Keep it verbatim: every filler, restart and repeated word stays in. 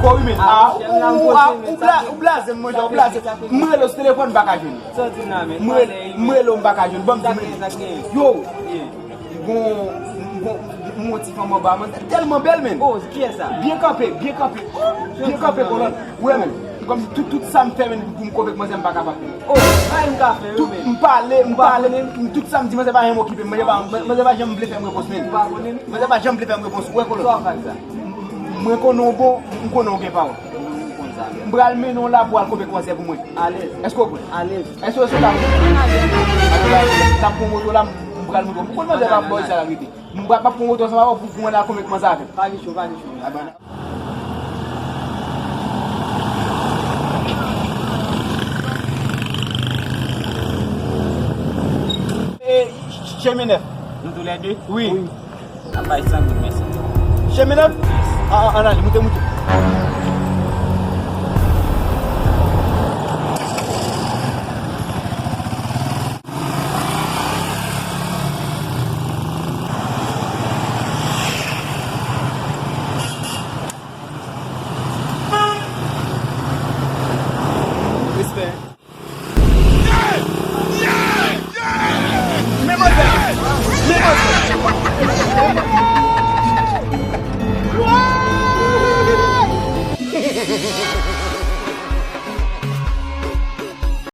Bon, wi, men. Ah, ou, ou, ah, ou bla-, ou blaze m, monchè, ou blaze m. M rele w sou telefòn, m pa ka jwenn. Sa w di m la, men? M rele, m rele w, m pa ka jwenn. Bon, m di, men. Yo, m gon, m gon, m gon ti fanm anba, men. Tèlman bèl, men. Oh, kiyès sa? Byen kanpe, byen kanpe. Byen kanpe, kolòn. Ou wè, men. Kòm tout, tout sa m fè, men, pou m konvenk manzè, m pa kapab. Oh, sa m ka fè, wi, men. M pale, m pale, tout sa m di, manzè pa janm okipe m, manzè pa, manzè pa janm vle fè m repons, men. Ou pa konnen m? Manzè pa janm vle fè m repons, ou wè, kolòn. Sa w fè ak sa? Mwen konnen w bon, m konnen w gen pawòl. M pral mennen w la pou al konvenk manzè pou mwen. Alèz. Èske w prè? Alèz. Èske w sou la? Alèz. N ap pran moto la, m pral montre w. M konn manzè pa bò sa la rete. M pral, m ap pran moto ansanm avè w pou, pou mwen al konvenk manzè avè m. Pa gen cho, pa gen cho. E, Cheminèf. Nou toulède? Wi. Wi. N ap bay san goud, mesye. Cheminèf? Yes. A, a, ann ale, moute, moute.